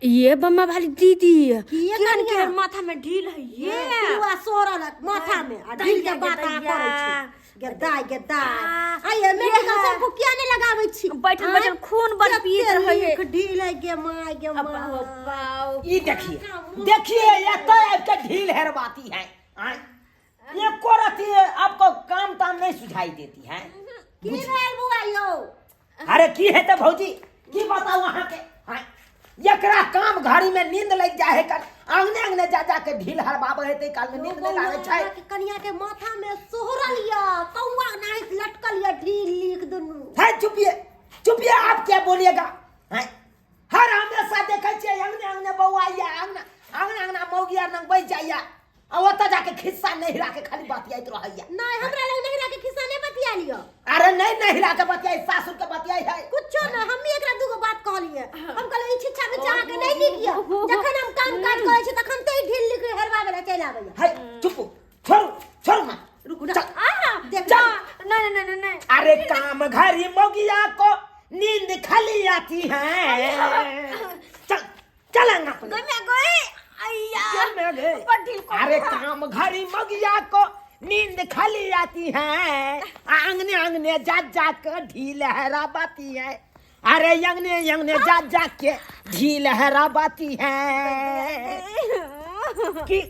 ये बम्मा वाली दीदी किए केहन कनिया? केहन माथा में ढील है ये पिलुआ सोरल माथा में आ ढील के बात आ करै छै गेदाय गेदाय आ, आ ये मेडिकल ये शैम्पू किया नहीं लगाबै छी बैठल बैठल खून बड़ पीत कते रहै है नीक ढील है गे माय गे माय बाप ई देखिए देखिए ये तो आपके ढील हेरवाती है आय एको रति आपको काम ताम नहीं सुझाई देती है की भेल बुआ यौ अरे की है तो भौजी की बताऊ अहाँ के आय एकरा काम घड़ी में नींद लग जाए है कर आंगने आंगने जा जा के ढील हरबाबे है ते काल में नींद नहीं लागे छै अहाँके कनिया के माथा में सोहरल या कौआ नाहित लटकल या ढील लीक दुनू है चुपिए चुपिए आप क्या बोलिएगा हैं हर हमेशा देखै छियै अंगने अंगने बौआइया अंगना अंगना अंगना मौगी आर लग बैस जाइया आ ओतऽ जाके खिस्सा नहिरा के खाली बतियाइत रहैया। नहीं हमरा लग नहिरा के खिस्सा नहीं बतिया लियो। अरे नहीं नहिरा के बतियाई सासुर के बतियाई है। कुछो न हम ही एकरा दूगो बात कहलिए। हम कहलिए ई छिच्छा बिच्छा अहाँ के नहीं नीक यऽ। जखन हम काम काज करै छी तखन ते ई ढील लिख हेरबाबै लए चलि आबैया। है चुप छोड़ू छोड़ू ना। रुकू ना। चल। आहा देख चल। नहीं नहीं नहीं नहीं अरे काम घरी मौगिया को नींद खाली आती है। चल चल अंगा पर। गई मैं गई अय्या चल मैं गए। बड़ ढील को अरे काम घरी मगिया को नींद खाली आती है आंगने आंगने जा जा के ढील हराबाती है अरे अंगने अंगने जा जा के ढील हराबाती है कि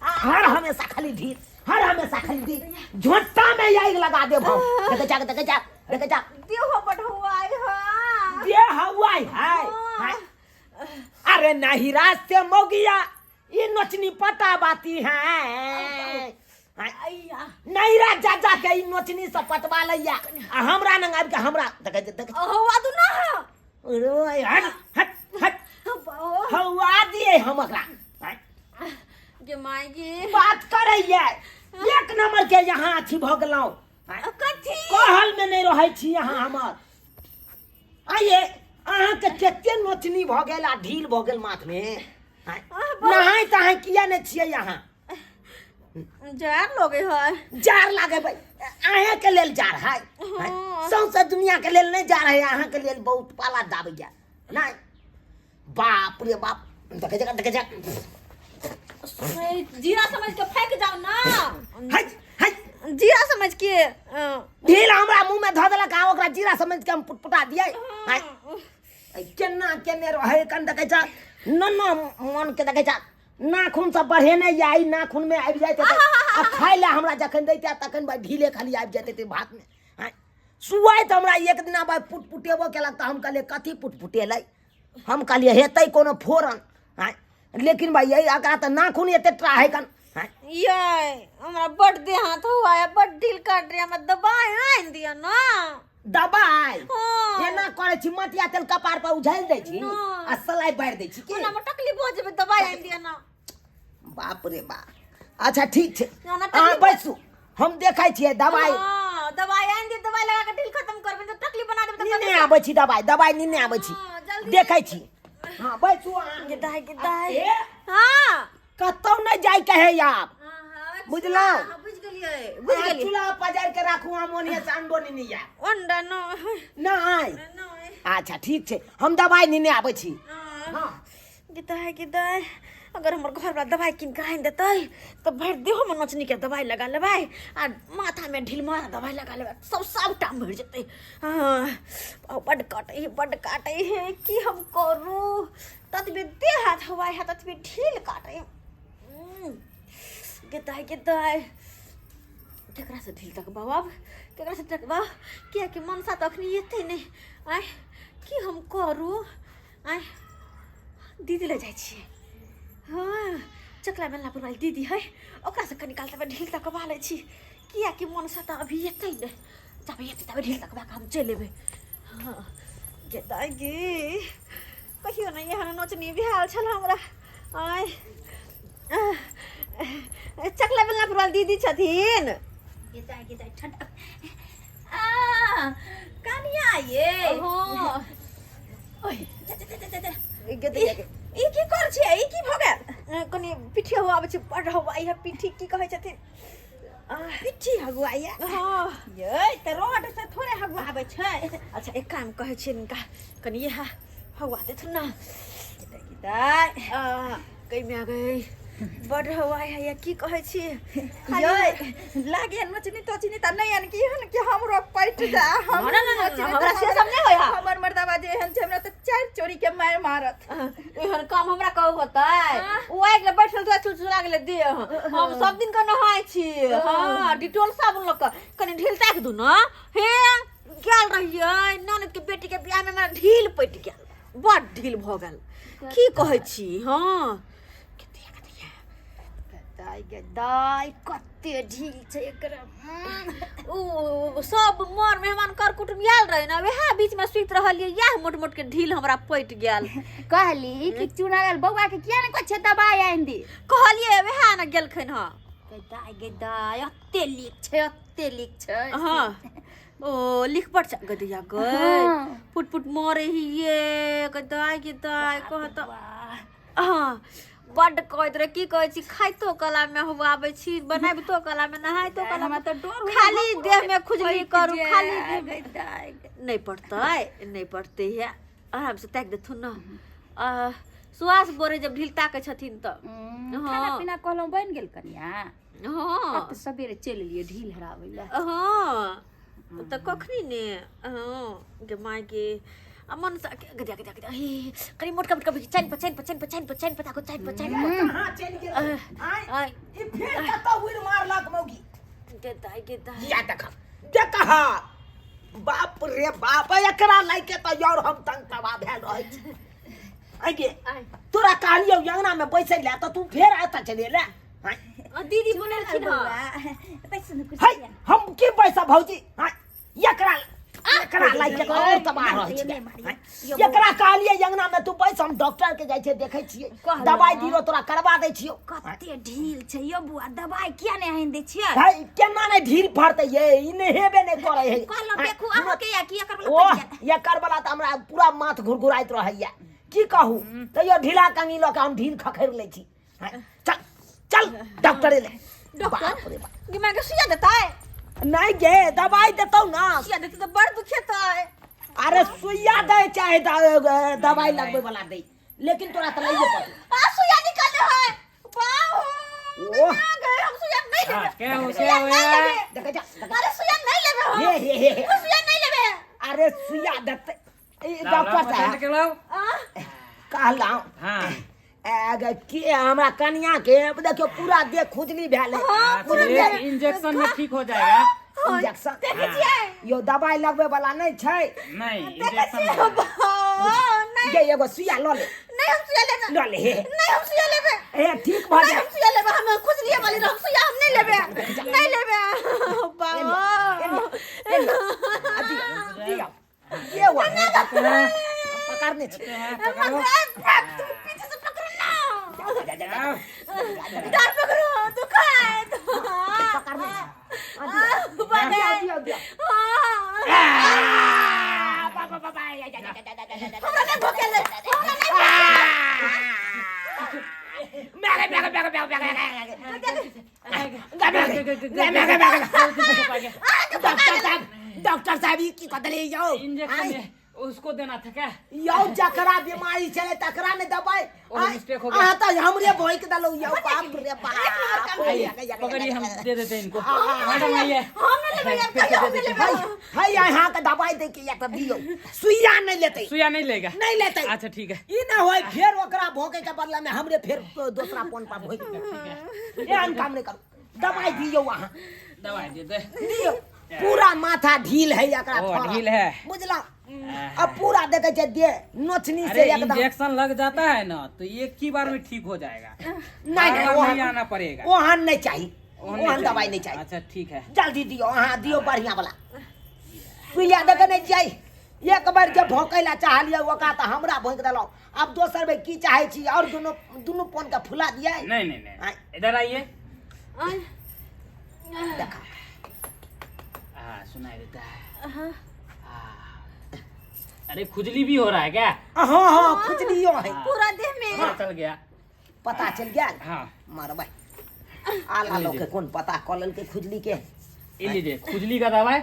हर हमेशा खाली ढील हर हमेशा खाली ढील झोंटा में आग लगा दे भाव देखे जा देखे जा देखे जा देहो बढ़ुआ है ये हवा है है अरे नहिरा से मौगिया ये नोचनी पटाबाती है नहिरा जा जा के ई नोचनी से पटवा लैया आ हमरा नंग आबि के हमरा देख देख हवा दू ना ओए हट हट हट हवा दिए हम एकरा गे माय गे बात करैया एक नंबर के यहाँ अथी भऽ गेलहुँ कथी कहल में नहीं रहै छी यहाँ हमर आइए अहाँके कते नोचनी भऽ गेल आ ढील भऽ गेल माथमे आँय, नहाय तहाय किया नहि छियै अहाँ जार लगे है जार लागेबै अहेंके लेल जार है आँय, सौंसे दुनियाके लेल नहि जार है अहाँके लेल बहुत पाला दाबैया नहि बाप रे बाप देखै जा देखै जा जीरा समझ के फेंक जाओ ना हट हट जीरा समझ के ढील हमरा मुंह में धऽ देलक आ ओकरा जीरा समझ के हम पुटपुटा दियै आँय, केना केने रहै कन देखै छ न न मन के देखै छ नाखून सब बढ़ेने जाइ नाखून में आबि जाइत हेतै आ खाय लए हमरा जखन दैते तखन भाइ ढीले खाली आबि जाइत हेतै भात में आँय सुआइत हमरा एक दिना भाइ पुटपुटेबो केलक तऽ हम कहलियै कथी पुटपुटेलै हम कहलियै हेतै कोनो फोरन आँय लेकिन भाइ यही एकरा तऽ नाखून एते है कन आँय ये हमरा बड देह हाथ हुआ है बड ढील काट रही हमरा दबाई आनि दिअ ना दबाई हाँ। एना करै छी मटिया तेल कपार पर उझालि दै छी ना। आ सलाई बारि दै छी की ओना तकलीफ हो जेबै दबाई आनि दिअ ना बाप रे बाप अच्छा ठीक छै ना, ना, अहाँ तकलीफ- बैसू हम देखै छियै दबाई हाँ, दबाई आनि दिअ दबाई लगा के ढील खत्म करबै तऽ तकलीफ बना देबै तऽ निने आबै छी दबाई दबाई निने आबै छी हाँ, जल्दी देखै छी हाँ बैसू अहाँ गे दाइ गे दाइ ए, हाँ कतौ नहि जाइके है आब बुझलहुँ? हाँ, बुझि गेलियै बुझि अहाँ गेलियै चूल्हा पजारि के राखू हम ओन्हिए से अंडो नेने आयब अंडा नहि नहि नहि अच्छा ठीक छै हम दबाई नेने आबै छी हाँ गे दाइ गे दाइ अगर हमर घरवला दवाइ कीन कऽ आनि देतै तऽ भरि देहोमे नोचनीके दवाइ लगा लेबै आ माथामे ढिलमारा दवाइ लगा लेबै सब सबटा मरि जेतै हँ बड्ड काटै है बड्ड काटै है की हम करू ततबे देह हाथ हवाइ है ततबे ढील काटै गे दाइ गे दाइ केकरासँ ढील तकबाउ आब केकरासँ तकबाउ किएकि मनसा तऽ अखनी एतै नहि आँय की हम करू आँय दीदी लग जाइ छियै हँ चकला बेलनापुर वाली दीदी है ओकरासँ कनि काल तब ढील तकबा लै छी किएकि मनसा तऽ अभी एतै नहि जाबे एतै ताबे ढील तकबा कऽ हम चलि एबै हँ गे दाइ गे कहियो नहि एहन नोचनी भेल छल हमरा आँय चकला बेलनापुर वाली दीदी छथिन गे दाइ गे दाइ ठंडा आ कनिया ये हँ ओए जा जा जा जा जा ई ई की कर छियै ई की भऽ गेल कनि पीठी हवा आबै छै बड़ हवा है पीठी की कहै छथिन पिट्ठी हगुआइया हँ ये तऽ रोड से थोड़े हगुआबै छै अच्छा एक काम कहै छियै हिनका कनि इएह हवा देथुन ने दाइ गई माय गई बड हवा है की कहै छी यै लागे नोचनी तोचनी त नहि आन कि हन कि हमरो पटि जा हम ना, ना, ना, ना, हमरा से सब नहि होय हा। हमर मर्दाबा जे एहन छै हमरा त चारि चोरी के मारि मारत एहन काम हमरा कहू होतै ओ आगि लए बैठल तो चुचुरा गेलै देह हम सब दिन के नहाय छी हाँ डिटोल साबुन लऽ कऽ कनि ढील ताकि दू ने हे गेल रहियै ननद के बेटी के बियाह में हमरा ढील पटि गेल बड ढील भऽ गेल की कहै छी हाँ कते कते दाइ गे दाइ कते ढील छै एकरा ओ सब मर मेहमान कर कुटुम आयल रहे ने वएह बीच में सुति रहलियै इएह मोट मोट के ढील हमरा पटि गेल कहली कि चुनारल बौआ के किया ने कहै छै दबाइ आनि दे कहलियै वएह ने गेलखिन हँ गे दाइ गे दाइ अते लीक छै अते लीक छै हँ ओ लिख पर गदिया गए हाँ। फुट फुट मरे हिये गदाय गदाय कहत हाँ बड्ड कहैत रहे की कहै छी खाइतो कला में हम आबै छी बनाबितो कला में नहाइतो कला में हमरा तऽ डर होइए, खाली हमरो देह में खुजली पैक करू जाय, खाली देह में गे दाइ गे। नहीं पड़तै नहीं पड़तै है आराम से ताकि देथुन न आ, सुहास बोरे जब ढील ताकै छथिन तऽ खाना हाँ। पीना कहलहुँ बनि गेल कनिया हाँ आब तऽ सबेरे चलि एलियै ढील हराबै लए हाँ तऽ कखनी ने हाँ गे माय गे आ मन से गदिया गदिया गदिया हे कनि मोटका मोटका चैन पर चैन पर चैन पर चैन पर चैन पर ताको चैन पर चैन पर कहाँ चलि गेल आँय आय ई फेर कतऽ उड़ि मारलक मौगी गे दाइ गे दाइ या देख देख बाप रे बाप एकरा लैके तऽ और हम तंग तबाह भेल रहै छी आँय गे आँय तोरा कहलियौ अंगना में बैसै लए तऽ तू फेर एतऽ चलि एले आँय आ, दीदी बोलेलखिन हँ पैसा ने है हम की पैसा भौजी हाँ, एकरा एकरा लाइक के और तबाह रहै छै हाँ, एकरा कहलियै अंगना में तू बैस हम डॉक्टर के जाइ छै देखै छियै कहलहुँ। दवाई दियो तोरा करवा दै छियौ कते ढील छै यौ बुआ दवाई किया नहि आनि दै छियै है केना नहि ढील फड़तै ये ई नहेबे नहि करै है कहलहुँ हाँ, देखू अहाँके या कि एकर ओ वाला पड़ि जायत। एकर वाला तऽ हमरा पूरा माथ घुरघुराइत रहैया की कहू तैयो ढीला कंगी लऽ के हम ढील खखैर लै छी हाँ, चल चल डॉक्टर एलै बाप रे बाप गे माय के सुइया देतै नहीं गे दवाई देतौ ना सुइया देतै तऽ बड़ दुखेतै अरे सुइया दे चाहे दवाई लगबै वाला दे लेकिन तोरा तऽ लैये पड़तौ आ सुइया निकाले है बाहु ओह। गए हम सुइया नहीं लेबै हाँ, क्या हो सुइया क्या नहीं हुआ लेबै देखै जा देखै अरे सुइया नहीं लेबै हम हे हे हे हे। हम सुइया नहीं लेबै अरे सुइया देतै ई लाओ, लाओ, डॉक्टर पेशेंट साहब के लाओ आ कहलहुँ हाँ एगो के हमरा कनिया के देखियो पूरा देह खुजली भेल है हाँ, पूरा एक इंजेक्शन में ठीक हो जाएगा इंजेक्शन देखै छियै यो दवाई लगबै वाला नहीं छै नहीं देखै इंजेक्शन छियै लगेगा। नहीं ये एगो सुइया लऽ ले नहीं हम सुइया लेबै लऽ ले हे नहीं हम सुइया लेबै हे ठीक भऽ नहीं जाए हम सुइया लेबै हम खुजलिए वाली हम सुइया हम नहीं लेबै नहीं लेबै बाबा दियौ ये हुआ पकड़ने छी पकड़ो तू पीछे से पकड़ो ना जा, जा, जा, आओ। डर पकड़ो दुखाए पकड़ने छी बने दियौ दियौ दियौ हमरा नहीं भोकेले हमरा नहीं मेरे मेरे मेरे मेरे मेरे मेरे डॉक्टर साहब डॉक्टर साहब ई की कऽ देलियै यौ इंजेक्शन दे- उसको देना था क्या यौ जकरा बीमारी छलै तकरा ने दबाइ ओ, मिस्टेक हो गया। अहाँ तऽ हमरे भोकि देलहुँ यौ बाप रे बाप आइए पकड़िए हम दे देते हैं इनको मैडम आइए हम नहीं लेबै यार कहियो हम नहीं लेबै है है अहाँके दबाइ दै के या तऽ दियौ सुइया नहि लेतै सुइया नहीं लेगा नहीं लेतै अच्छा ठीक है ई ना होय फेर ओकरा भोके के बदला में हमरे फेर दोसरा फोन पर भोकि देतै। एहन काम नहि करू दबाइ दियौ अहाँ दवाई दे दे दियौ पूरा माथा ढील है एकरा ओ, थोड़ा। ढील है। बुझलहुँ अब पूरा देखे छै देह नोचनी से अरे एकदम इंजेक्शन लग जाता है ना तो एक ही बार में ठीक हो जाएगा नहीं बार नहीं बार ओहन नहीं आना पड़ेगा ओहन नहीं चाहिए ओहन नहीं ओहन दवाई नहीं चाहिए अच्छा ठीक है जल्दी दियो अहाँ दियो बढ़िया वाला सुइया देखे नहीं जाइ एक बार जे भोंकै ला चाहलियै ओकरा तऽ हमरा भोंकि देलहुँ आब दोसर बेर की चाहै छी और दुनू दुनू पोन के फुला दियै नहीं नहीं नहीं आय। इधर आइए देखा हाँ सुनाई देता है हाँ। अरे खुजली भी हो रहा है क्या हाँ हाँ खुजलियो है पूरा देह में पता चल गया पता चल गेल हाँ मरबै आला लोग के कोन पता कऽ लेलकै खुजली के ये लीजिए खुजली का दवाई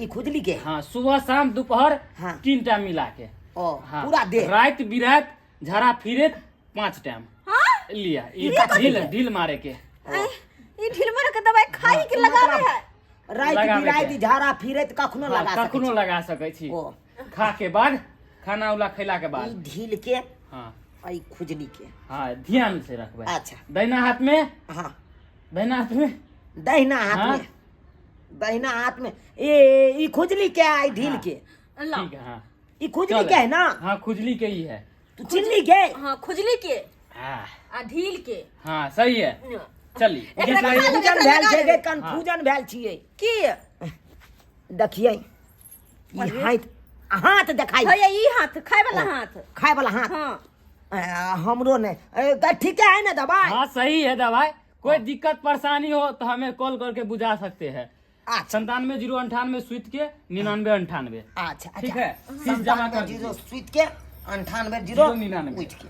ई खुजली के हाँ सुबह शाम दोपहर हाँ। तीन टाइम मिला के ओ हाँ पूरा देह रात बिरात झड़ा फिरे 5 टाइम। हाँ। लिया, ई ढील ढील मारे के। आँय, ई ढील मारे के दवाई खाई के लगावे है? राति लगाबे बिराति के। झाड़ा फिरैत कखनो हाँ, लगा सकै कखनो छी। लगा सकै छी। ओ। खा के बाद, खाना उला खैला के ई बाद। ढील के। हाँ। आ ई खुजली के। हाँ, ध्यान से रखबै। अच्छा। दाहिना हाथ में। हाँ। दाहिना हाथ में। दहिना हाथ हाँ। में, दहिना हाथ में ए ई खुजली के आ ई ढील हाँ। के। ला। ठीक है, हाँ। ई खुजली चल। के है ना? हाँ, खुजली के ही है। तू चिल्ली के? हाँ, खुजली के। हाँ। आ ढील के। हाँ, सही है, चली। एकरा खा लेबै, कंफ्यूजन एकरा भेल लगा छै गे। लेबै। कंफ्यूजन भेल छियै। की? देखियै, ई हाथ, हाथ देखाइ। भैया, ई हाथ खाय वाला हाथ। खाय वाला हाथ। हाँ। हमरो ने ठीके है ना दवाई? हाँ, सही है दवाई। कोई दिक्कत परेशानी हो तो हमें कॉल करके बुझा सकते हैं। अच्छा। 97 0 98 सुइत के 99 98। अच्छा। ठीक अच्छा। है, फीस जमा कर 0 दीजिए। सुइत के 98 0 0 99। उठि के।